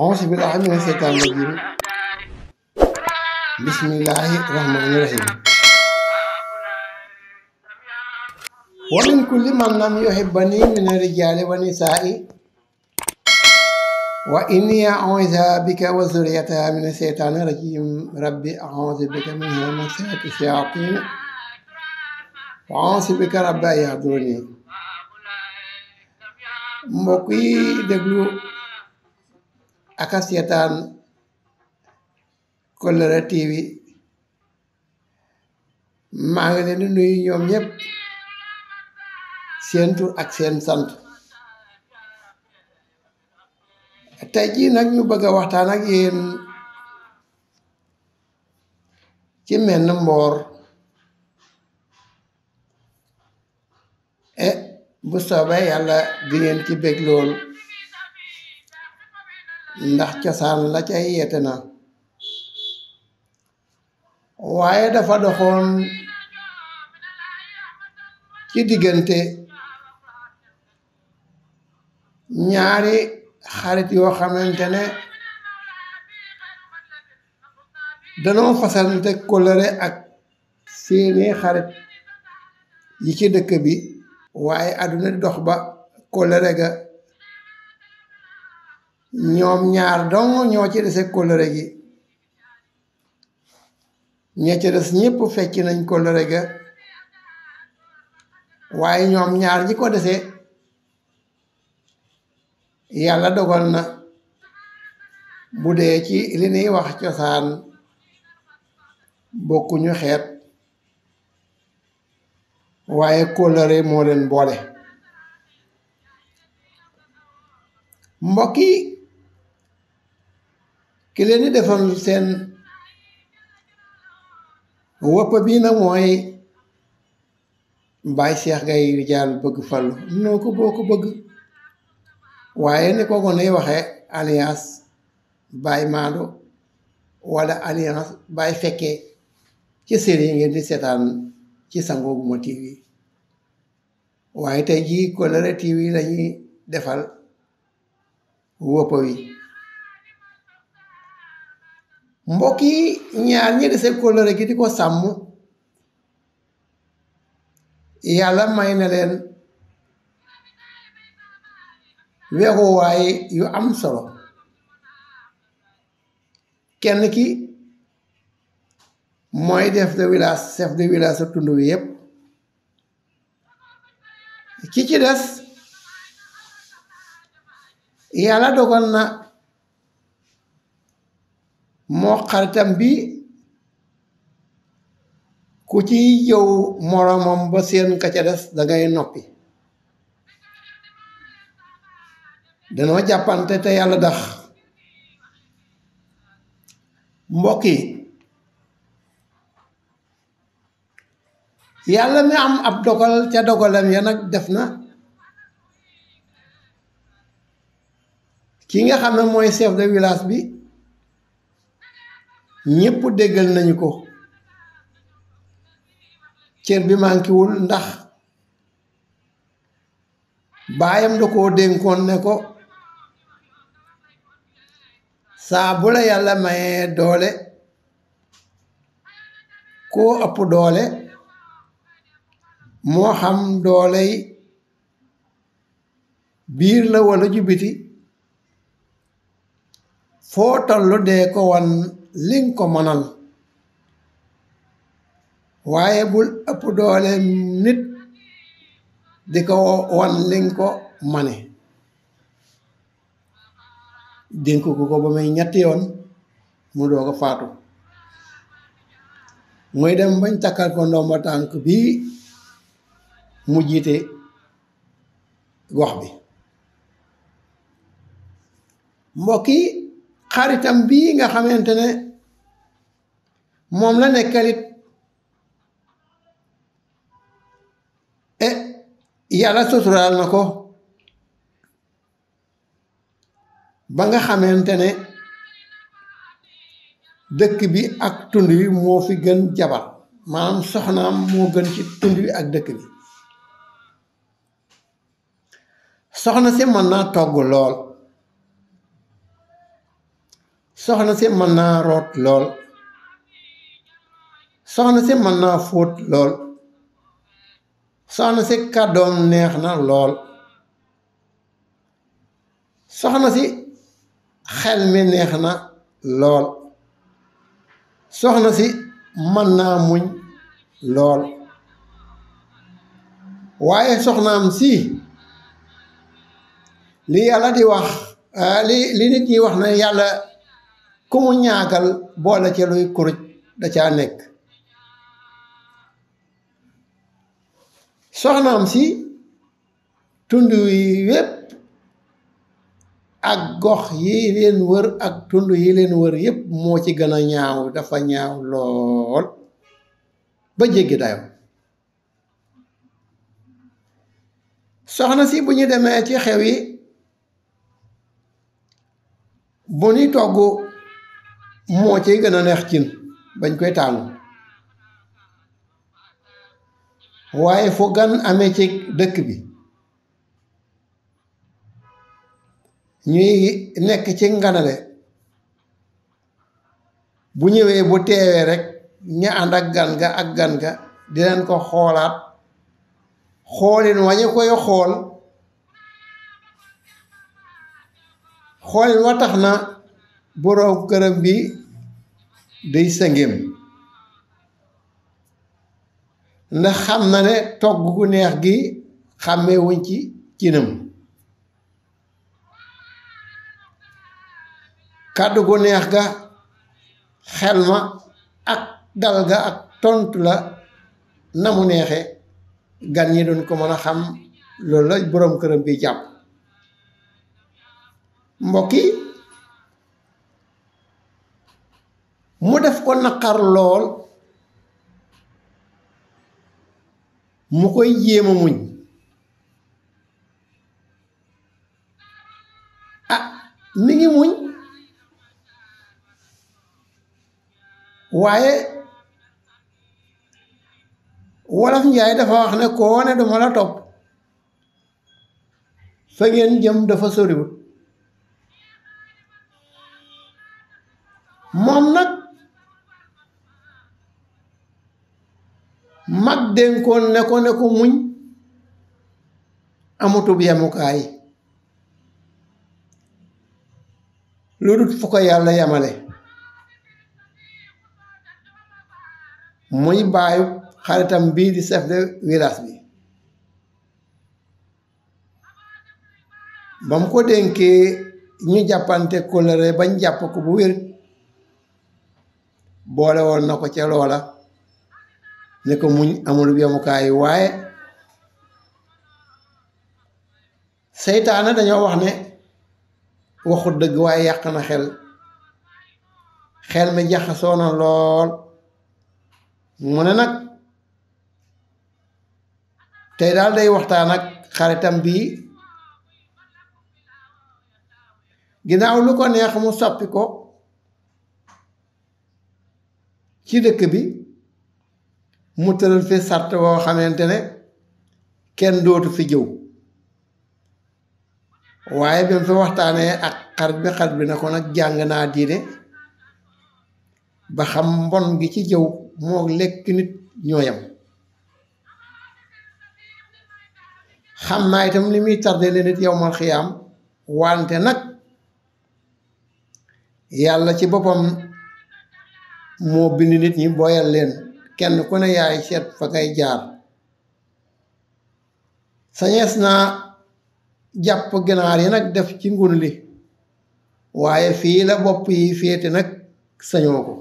auzu billaahi mina seytaani rajiim bismillaahi rahmaani rahiim wa min kulli man lam yuhibbani mina rijaali wa nisaa'i wa inni a'uuzu bika wa zurriyataha mina seytaani rajiim rabbi a'uuzu bika min hamazaati shayaatiin wa a'uuzu bika rabbi an yahduruuni. mbokk yi déglu ak a seetaan Kollere TV maa ngi leen di nuyu ñoom ñëpp seen tur ak seen sant. tey jii nag ñu bëgg a waxtaan ak yéen ci menn mboor bu soobee yàlla di ngeen ci bég lool ndax cosaan la ca yeete na waaye dafa doxoon ci diggante ñaari xarit yoo xamante ne danoo fasante kóllëre ak seeni xarit yi ci dëkk bi waaye àdduna di dox ba kóllëre ga ñoom ñaar dong ñoo ci dese kóllëre gi ña ci des ñépp fecc nañ kóllëre ga waaye ñoom ñaar ñi ko dese yàlla dogal na bu dee ci li ñuy wax cosaan bokkuñu xeet waaye kóllëre moo leen boole. mbokk yi ki leen di defal seen wëpp bi nag mooy Baye Cheikh Gaye Ridial bëgg Fallu noo ko boo ko bëgg waaye ni ko goney waxe alliance Baye Maado wala alliance Baye Fekke ci série yi ngeen di seetaan ci Sango Gouma TV waaye tey jii Kollere TV lañuy defal wëpp wi. mbokk yi ñaar ñi dese kóllëre gi di ko sàmm yàlla may na leen weexuwaay yu am solo. kenn ki mooy chef de village sa tund wi yépp. ki ci des yàlla dogal na moo xaritam bi ku ci yow moromam ba seen ka ca des dangay noppi. danoo jàppante te yàlla dax. mbokk yi yàlla mi am ab dogal ca dogalam ya nag def na ki nga xam ne mooy chef de village bi ñépp déggal nañu ko. cër bi mànkiwul ndax baayam da koo dénkoon ne ko saa bu la yàlla mayee doole koo ëpp doole moo xam dooley biir la walla ju biti foo tollu dee ko wan liŋ ko mënal waaye bul ëpp doole nit di ko wan liŋ ko mane. dénk ko ba muy ñetti yoon mu doog a faatu muy dem bañ takkal ko ndomba tànk bii mu jiite gox bi. mbokk yi xaritam bii nga xamante ne moom la nekkalit yàlla suturaal na ko ba nga xamante ne dëkk bi ak tund wi moo fi gën jabar maanaam soxnaam moo gën ci tund wi ak dëkk bi. soxna si mën naa togg lool soxna si mën naa root lool soxna si mën naa fóot lool soxna si kàddoom neex na lool soxna si xel mi neex na lool soxna si mën naa muñ lool waaye soxnaam si li yàlla di wax li nit ñi wax na yàlla ku mu ñaagal boole ci luy kuruj da caa nekk soxnaam si tund yi yépp ak gox yi leen wër ak tund yi leen wër yépp moo ci gën a ñaaw dafa ñaaw lool ba jéggi dayo soxna si bu ñu demee ci xew yi bu ni togg moo ciy gën a neex cin bañ koy taamu waaye fu gan amee ci dëkk bi ñuy nekk ci nganale bu ñëwee bu teewee rek ña ànd ak gan ga di leen ko xoolaat xoolin wañu koy xoolin wa tax na boroom këram bi day sëngéem ndax xam na ne togg gu neex gi xàmmee wuñ ci cinam kàddu gu neex ga xel ma ak dal ga ak tontu la na mu neexe gan ñi doon ko mën a xam loolu la boroom këram bi jàpp mbokk yi mu def ko naqar lool mu koy jéema muñ mi ngi muñ waaye wolof njaay dafa wax ne koo ne duma la topp fa ngeen jëm dafa soriwut moom nag mag dénkoon ne ko muñ amutub yemukaay lu dut fu ko yàlla yamale muy baayu xaritam bii di chef de village bi ba mu ko dénkee ñu jàppante kóllëre bañ jàpp ko bu wér boole woon na ko ca loola ne ko muñ amul yemukaay waaye seytaane dañoo wax ne waxut dëgg waaye yàq na xel mi jaxasoo na lool mu ne nag tey daal day waxtaan ak xaritam bii ginnaaw lu ko neex mu soppi ko ci dëkk bi mu tëral fi sart boo xamante ne kenn dootu fi jëw waaye bi mu fi waxtaanee ak xarit bi na ko nag jàng naa diine ba xam mbon gi ci jëw moo lekk nit ñooyam xam naa itam li muy tardé leen nit yowmal xiyaam wante nag yàlla ci boppam moo bind nit ñi boyal leen kenn ku ne yaay seet fa ngay jaar sañees naa jàpp ginaar yi nag def ci ngun li waaye fii la bopp yi féete nag sañoo ko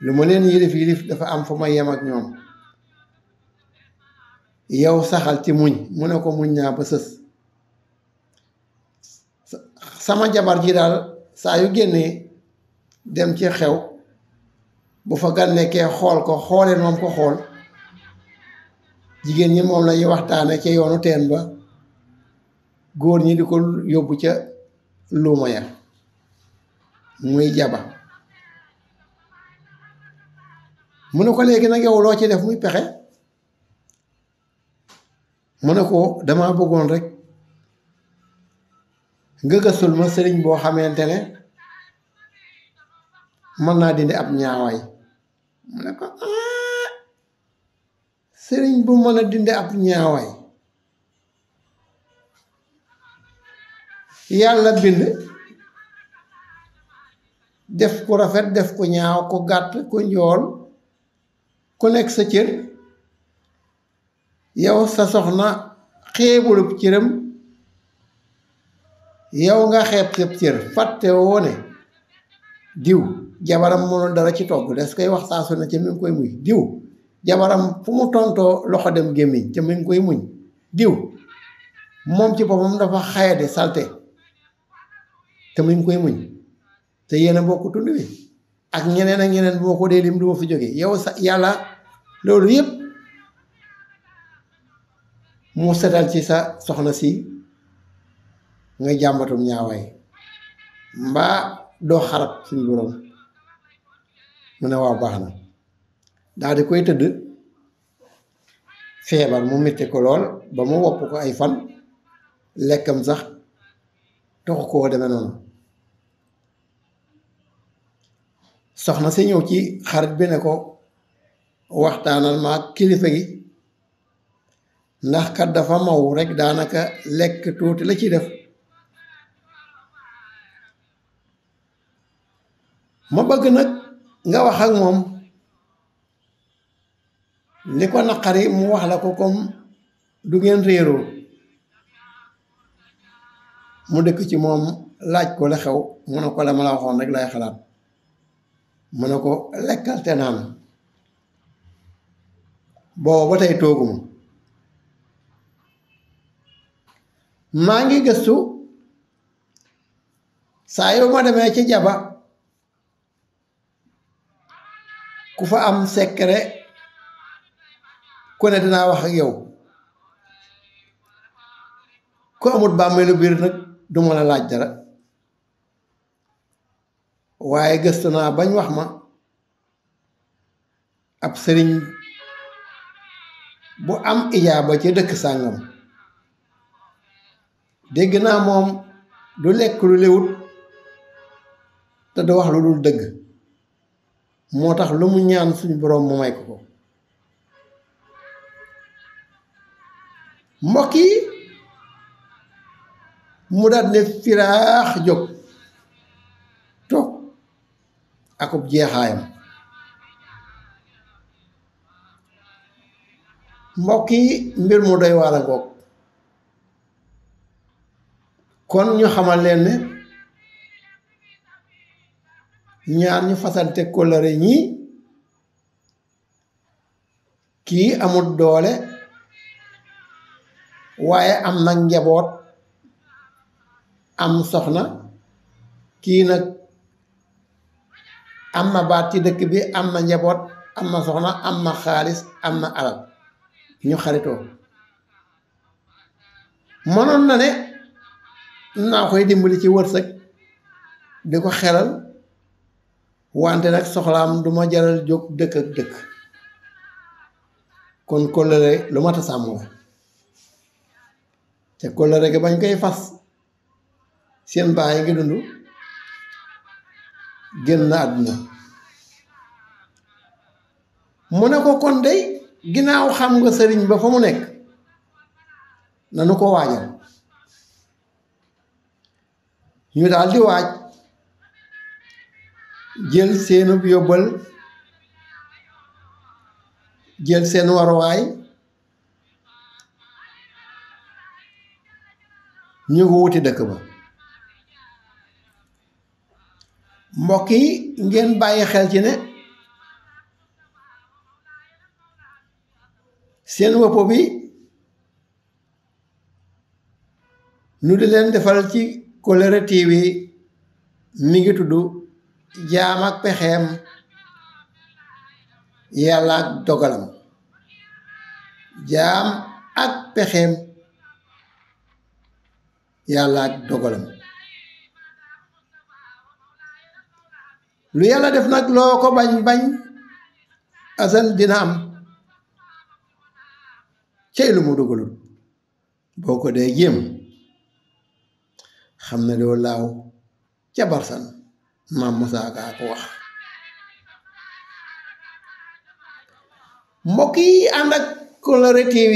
lu ma leen yilif dafa am fu ma yem ak ñoom yow saxal ci muñ mu ne ko muñ naa ba sës sama jabar ji daal saa yu génnee dem ci xew bu fa gan nekkee xool ko xooleen moom ko xool jigéen ñi moom la ñuy waxtaane ca yoonu teen ba góor ñi di ko yóbbu ca luuma ya muy jaba mu ne ko léegi nag yow loo ci def muy pexe mu ne ko dama bëggoon rek nga gëstul ma sëriñ boo xamante ne mën naa dindi ab ñaawaay mu ne ko sëriñ bu mën a dindi ab ñaawaay yàlla bind def ku rafet def ku ñaaw ku gàtt ku njool ku nekk sa cër yow sa soxna xeebulub cëram yow nga xeeb sa cër fàtte woo ne diw jabaram mënul dara ci togg des koy wax saa su ne ca mi ngi koy muñ diw jabaram fu mu tontoo loxo dem gémmiñ ca mi ngi koy muñ diw moom ci boppam dafa xayadi salte te mi ngi koy muñ te yéen a bokk tund wi ak ñeneen ak ñeneen boo ko dee lim du ma fi jóge yow sa yàlla loolu yépp mu setal ci sa soxna si nga jàmbatum ñaawaay mbaa doo xarab suñu borom mu ne waaw baax na daal di koy tëdd feebar mu metti ko lool ba mu wopp ko ay fan lekkam sax taxu koo demee noonu soxna si ñëw ci xarit bi ne ko waxtaanal ma ak kilifa gi ndax kat dafa maw rek daanaka lekk tuuti la ci def ma bëgg nag nga wax ak moom li ko naqari mu wax la ko comme du ngeen réeroo mu dëkk ci moom laaj ko la xew mu ne ko la ma la waxoon rek lay xalaat mu ne ko lekkal te naan boobu ba tey tooguma maa ngi gëstu saa yow ma demee ci jaba ku fa am secret ku ne dinaa wax ak yow ku amut bàmmeelu biir nag du ma la laaj dara waaye gëstu naa bañ wax ma ab sëriñ bu am ijaaba ci dëkk sàngam dégg naa moom du lekk lu léwut te du wax lu dul dëgg moo tax lu mu ñaan suñu boroom mu may ko ko mbokk yi mu daat ne firaax jóg toog akub jeexaayam mbokk yi mbir mu doy waar a ngoog kon ñu xamal leen ne ñaar ñu fasante kóllëre ñii kii amul doole waaye am nag njaboot am soxna kii nag am na baat ci dëkk bi am na njaboot am na soxna am na xaalis am na alal ñu xaritoo mënoon na ne naa koy dimbali ci wërsëg di ko xelal wante nag soxlaam du ma jaral jóg dëkk ak dëkk kon kóllëre lu mat a sàmm la te kóllëre gi bañ koy fas seen baay ngi dund génn na àdduna mu ne ko kon dey ginnaaw xam nga sëriñ ba fa mu nekk nanu ko waajal ñu daal di waaj jël seenub yóbbal jël seen waruwaay ñu ko wuti dëkk ba mbokk yi ngeen bàyyi xel ci ne seen wopp bi nu di leen defal ci Kóllëre TV mi ngi tudd jaam ak pexeem yàlla ak dogalam jaam ak pexeem yàlla ak dogalam lu yàlla def nag loo ko bañ bañ asal dina am cey lu mu dugalul boo ko dee jéem xam ne doo laaw ca barsan maam Musaa Ka ko wax mbokk yi ànd ak Kóllëre TV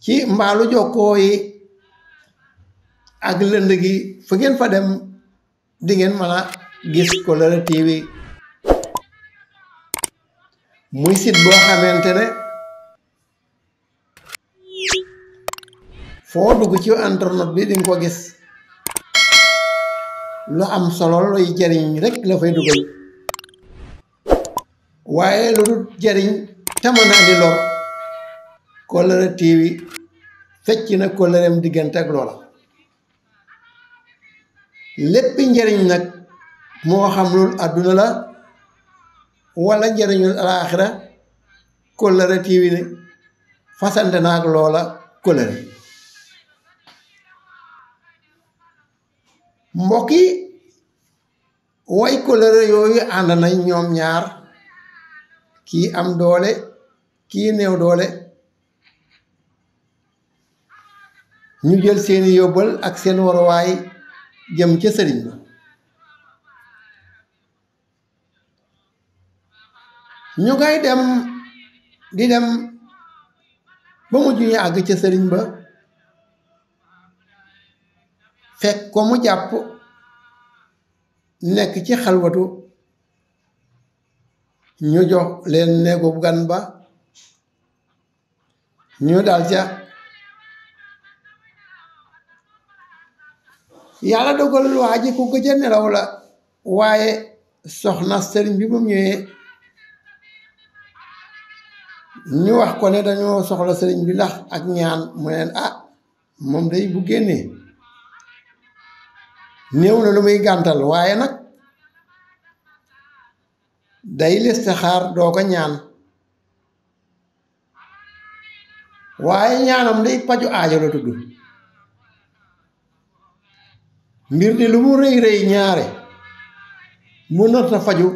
ci mbaalu jokkoo yi ak lënd gi fu ngeen fa dem di ngeen mën a gis Kóllëre TV muy site boo xamante ne foo dugg ci internet bi di nga ko gis lu am solo luy jariñ rek la fay dugal waaye lu dul jariñ te mën a di lor Kóllëre TV fecc na kóllëreem diggante ak loola léppi njariñ nag moo xam lul àdduna la wala njariñul alaaxira Kóllëre TV ne fasante na ak loola kóllëre mbokk yi way kóllëre yooyu ànd nañ ñoom ñaar kii am doole kii néew doole ñu jël seeni yóbbal ak seen waruwaay jëm ca sëriñ ba ñu ngay dem di dem ba mujj ñu àgg ca sëriñ ba fekk ko mu jàpp nekk ci xalwatu ñu jox leen néegub gan ba ñu dal ca yàlla dogal waa ji ku gëj a nelaw la waaye soxna sëriñ bi ba mu ñëwee ñu wax ko ne dañoo soxla sëriñ bi ndax ak ñaan mu neen moom day bu génnee néew na lu muy gàntal waaye nag day listixaar doo ko ñaan waaye ñaanam day paju aajo la tudd mbir di lu mu rëy rëy ñaare mu narta faju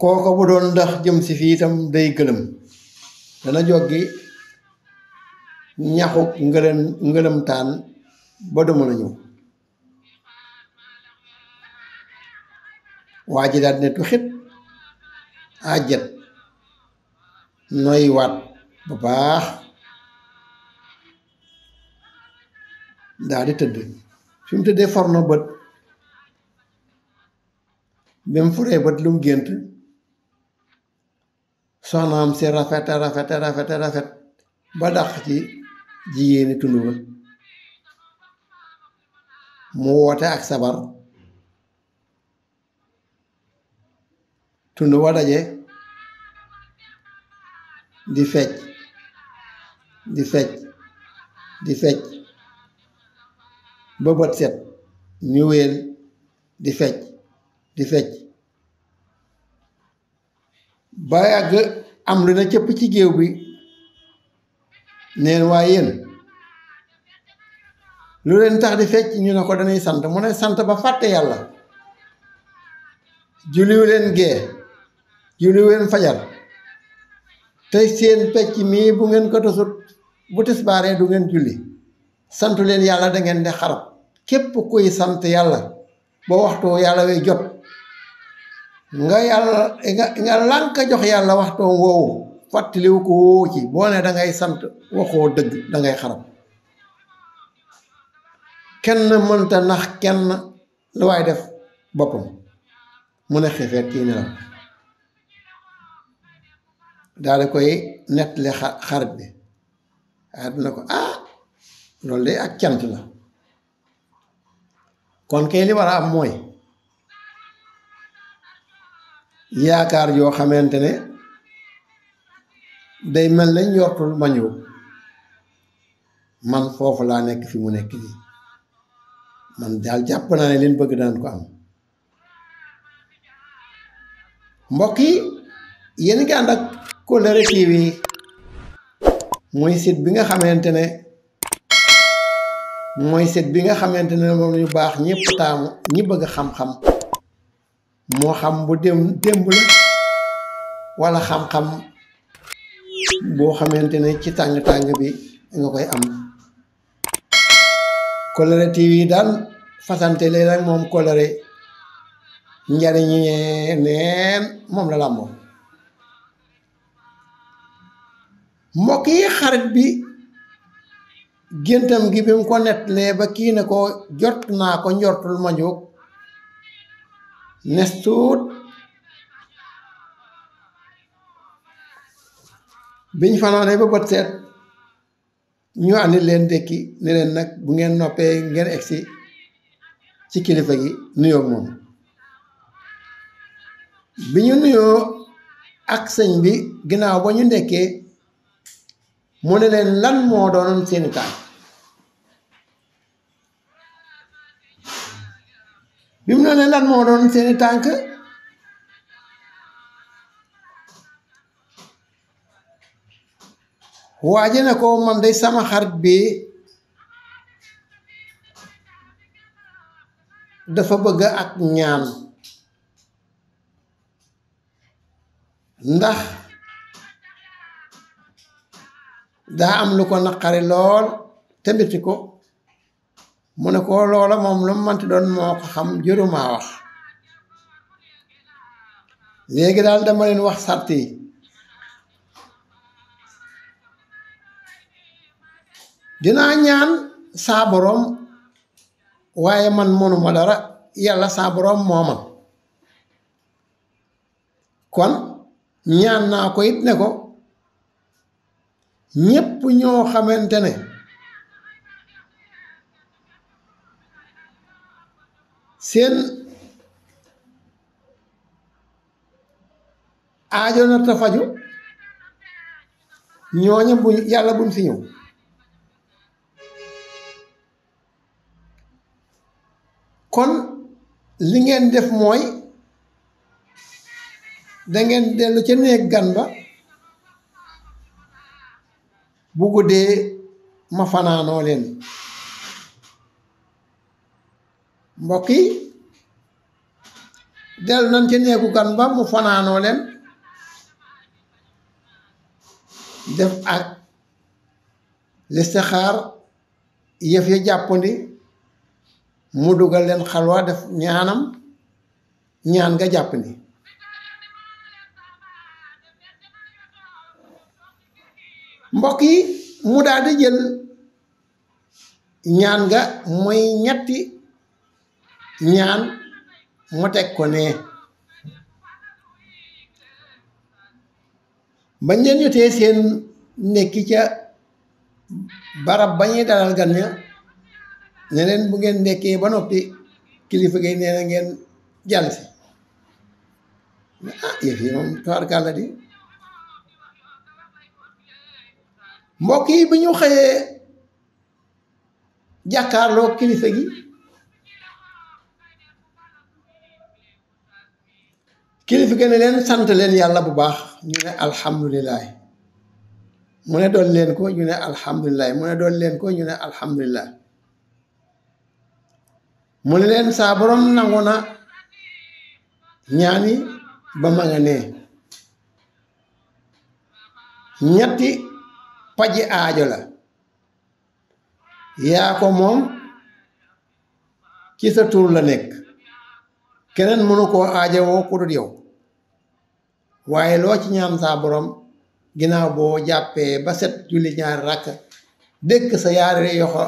kooko bu doon ndax jëm si fii itam day gëlëm dana joggi ñaxuk ngëlëm taan ba du mën a ñëw waa ji daal ne tuxit àjjet nooy waat bu baax daal di tëdd fi mu tëddee for na bët ba mu foree bët lu mu gént soxnaam si rafet rafet ba dàq ci jigéeni tund ba mu woote ak sabar tund wa daje di fecc ba bët set ñu wéel di fecc ba yàgg am lu na cëpp ci géew bi neen waaye yéen lu leen tax di fecc ñu ne ko dañuy sant mu ne sant ba fàtte yàlla julliwu leen gee julliwu leen fajar tey seen pecc mii bu ngeen ko tasut bu tisbaaree du ngeen julli santu leen yàlla da ngeen di xarab képp kuy sant yàlla ba waxtu yàlla way jot nga lànk jox yàlla waxtoo woowu fàttaliwu ko woowu ci boo ne dangay sant waxoo dëgg dangay xarab kenn mënta nax kenn lu waay def boppam mu ne xifeet kii nelaw daal di koy nettali xarit bi waaye dina ko loolu de ak cant la kon kay li war a am mooy yaakaar yoo xamante ne day mel ne njortul ma ñëw man foofu laa nekk fi mu nekk nii man daal jàpp naa ne leen bëgg daan ko am mbokk yi yéen ngi ànd ak Kóllëre TV mooy site bi nga xamante ne moom ñu baax ñëpp taamu ñi bëgg xam-xam moo xam bu démb la walla xam-xam boo xamante ne ci tàng-tàng bi nga koy am Kóllëre TV daal fasante leen ak moom kóllëre njariñee neen moom la làmboo. mbokk yi xarit bi géntam gi bi mu ko nettalee ba kii ne ko jot naa ko njortul ma jóg nes tuut biñ fanaane ba bët seet ñu andi leen ndékki ne leen nag bu ngeen noppee ngeen egsi ci kilifa gi nuyoo moom. bi ñu nuyoo ak sëñ bi ginnaaw ba ñu ndekkee mu ne leen lan moo doonoon seeni tànk. bi mu ne leen lan moo doon seeni tànk waaje ne ko man day sama xarit bi dafa bëgg ak ñaan ndax daa am lu ko naqari lool te mbiti ko mu ne ko loola moom lu manti doon moo ko xam jërumaa wax léegi daal dama leen wax sart yi. dinaa ñaan saa boroom waaye man mënuma dara yàlla saa boroom mooma kon ñaan naa ko it ne ko ñépp ñoo xamante ne seen aajo na ta faju ñooña bu yàlla buñ fi ñëw. kon li ngeen def mooy dangeen dellu ca néeg gan ba bu guddee ma fanaanoo leen. mbokk yi dellu nañ ca néegu gan ba mu fanaanoo leen def ak listixaar yëf ya jàppandi mu dugal leen xalwa def ñaanam ñaan nga jàpp ni mbokk yi mu daal di jël ñaan nga mooy ñetti ñaan mu teg ko ne bañ leen yotee seen nekki ca barab ba ñuy dalal gan ña ne leen bu ngeen nekkee ba noppi kilifa gi nee na ngeen jàll si ah yëf yi moom tabarkàlla di mbokk yi bi ñu xëyee jàkkaarloo kilifa gi kilifa gi ne leen sant leen yàlla bu baax ñu ne alhamdulilah mu ne doon leen ko ñu ne alhamdulilah mu ne doon leen ko ñu ne alhamdulilah mu ne leen saa borom nangu na ñaani ba ma nga nee ñetti paji aajo la yaa ko moom ci sa tur la nekk keneen mënu koo aajo woo ku dul yow waaye loo ci ñaan saa borom ginnaaw boo jàppee ba set julli ñaari rakk dëkk sa yaari yoxo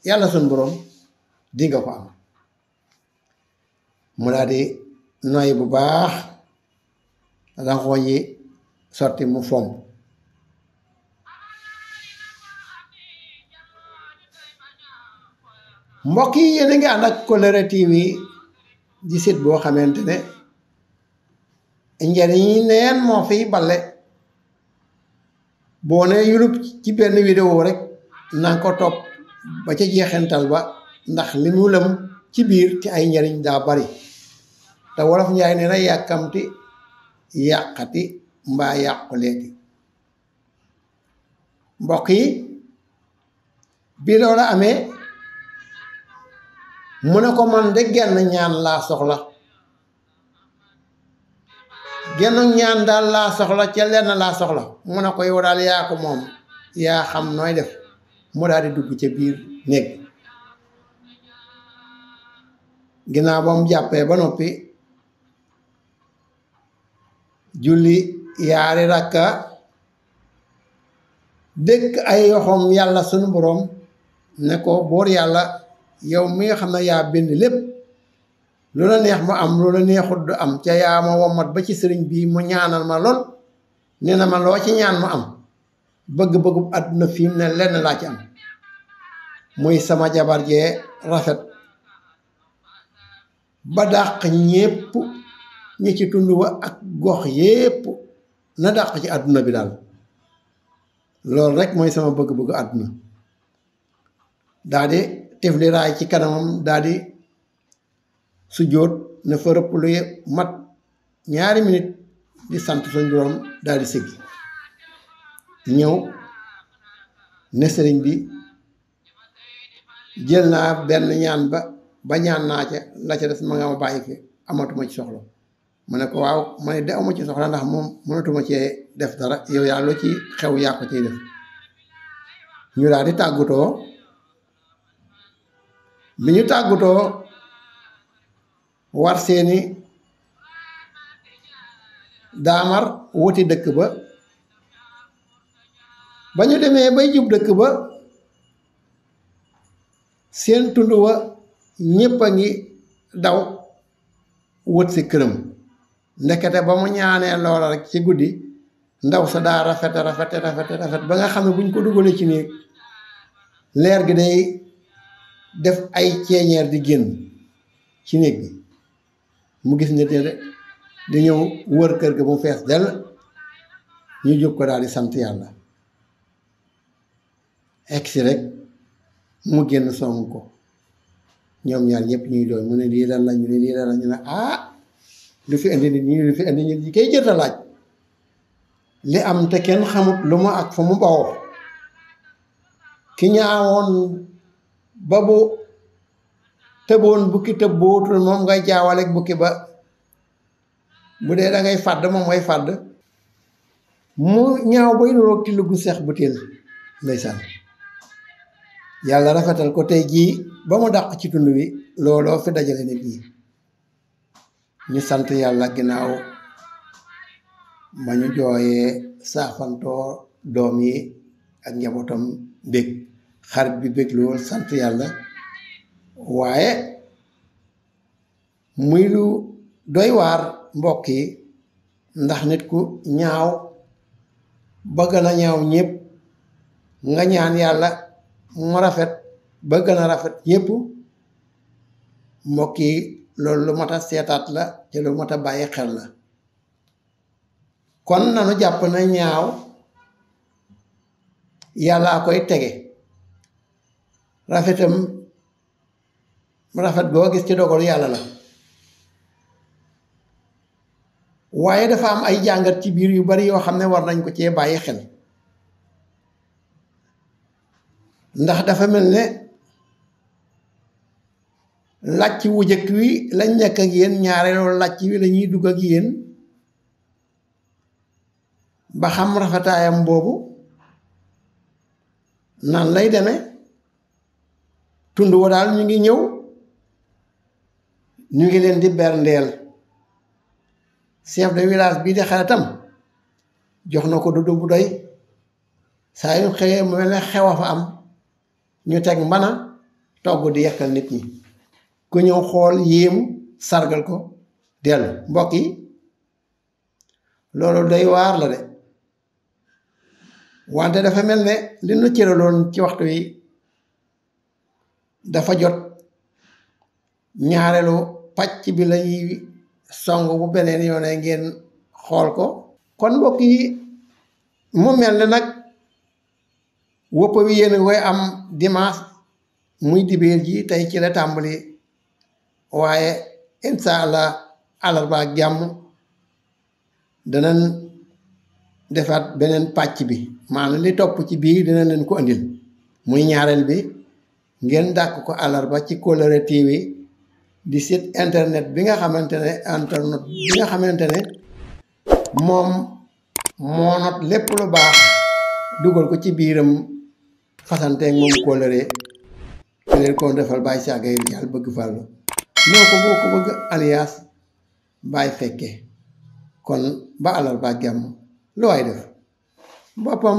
yàlla sun borom di nga ko am mu daal di noy bu baax ranxooñ yi sotti mu fomp mbokk yi yéen a ngi ànd ak Kolere TV di site boo xamante ne njariñ yi neen moo fiy balle boo ne yulub ci benn vidéo rek nanga ko topp ba ca jeexental ba ndax li mu lëm ci biir ci ay njariñ daa bari te wolof njaay nee na yàkkamti yàqati mbaa yàqu leeti mbokk yi bi loola amee mu ne ko man de genn ñaan laa soxla genn ñaan daal laa soxla ca lenn laa soxla mu ne ko yow daal yaa ko moom yaa xam nooy def mu daal di dugg ca biir néeg ginnaaw ba mu jàppee ba noppi julli yaari rakka dëkk ay yoxoom yàlla sunu boroom ne ko boor yàlla yow mi nga xam ne yaa bind lépp lu la neex mu am lu la neexut du am ca yaa ma womat ba ci sëriñ bii mu ñaanal ma lool nee na ma loo ci ñaan mu am bëgg-bëggub àdduna fi mu ne lenn laa ci am muy sama jabar jee rafet ba dàq ñépp ñi ci tund wa ak gox yépp na dàq ci àdduna bi daal loolu rek mooy sama bëgg-bëggu àdduna daa di tifli raay ci kanamam daa di su jóot na fa rëpp lu mat ñaari minit di sant suñu Boroom daal di siggi ñëw ne sëriñ bi jël naa benn ñaan ba ñaan naa ca la ca des ma nga ma bàyyi fi amatuma ci soxla mu ne ko waaw ma ne de amu ci soxla ndax moom mënatuma cee def dara yow yaa loo ci xew yaa ko ciy def ñu daal di tàggutoo bi ñu tàggutoo war seeni daamar wuti dëkk ba ñu demee bay jub dëkk ba seen tund wa ñépp a ngi daw wët si këram ndekete ba mu ñaanee loola rek ci guddi ndaw sa daa rafet ba nga xam ne buñ ko dugalee ci néeg leer gi day def ay ceeñeer di génn ci néeg bi mu gis nit ñi di ñëw wër kër ga mu fees dell ñu jóg ko daal di sant yàlla egsi rek mu génn song ko ñoom ñaar ñëpp ñuy doon mu ne lii lan la ñu ne lii lan la ñu ne lu fi indi nit ñi lu fi indi nit ñi kay jëta laaj li am te kenn xamut lu mu ak fa mu bawoo ki ñaawoon ba bu tëboon bukki tëb bootul moom ngay jaawaleeg bukki ba bu dee da ngay fàdd moom ngay fàdd mu ñaaw bay nuroog ti luggu seex bu téel ndeysaan yàlla rafetal ko tey jii ba mu dàq ci tund wi looloo fi dajale nit ñi ñu sant yàlla ginnaaw ba ñu jooyee saafantoo doom yi ak njabootam bég xarit bi bég lool sant yàlla waaye muy lu doy waar mbokk yi ndax nit ku ñaaw ba gën a ñaaw ñépp nga ñaan yàlla mu rafet ba gën a rafet ñépp mbokk yi loolu lu mat a seetaat la te lu mat a bàyyi xel la kon nanu jàpp na ñaaw yàllaa koy tege rafetam rafet goo gis ci dogalu yàlla la waaye dafa am ay jàngat ci biir yu bari yoo xam ne war nañ ko cee bàyyi xel ndax dafa mel ne làcc wu jëkk wi lañ nekk ak yéen ñaareelu làcc wi lañuy dugg ak yéen ba xam rafetaayam boobu nan lay deme tund wa daal ñu ngi ñëw ñu ngi leen di berndeel chef de village bii di xaritam jox na ko dudd bu doy saa yu xëyee mu mel ne xew a fa am ñu teg mbana togg di yekkal nit ñi ku ñëw xool yéemu sargal ko dellu mbokk yi loolu day waar la de wante dafa mel ne li nu cëraloon ci waxtu wi dafa jot ñaareelu pàcc bi lañuy song bu beneen yoone ngeen xool ko kon mbokk yi mu mel ne nag wëpp wi yéen koy am dimanche muy dibéer ji tey ci la tàmbali waaye insha allah àllarba ak jàmm danañ defaat beneen pàcc bi maanaam li topp ci biir dina leen ko andil muy ñaareel bi ngeen dàkk ko àllarba ci Kóllëre TV di site internet bi nga xamante ne moom moo not lépp lu baax dugal ko ci biiram fasanteeg moom kóllëre ki leen ko defal Baye Cheikh Gaye Ridial bëgg fàllu noo ko boo ko bëgg alias Baye Fekke kon ba àllarba ak jàmm lu waay def boppam.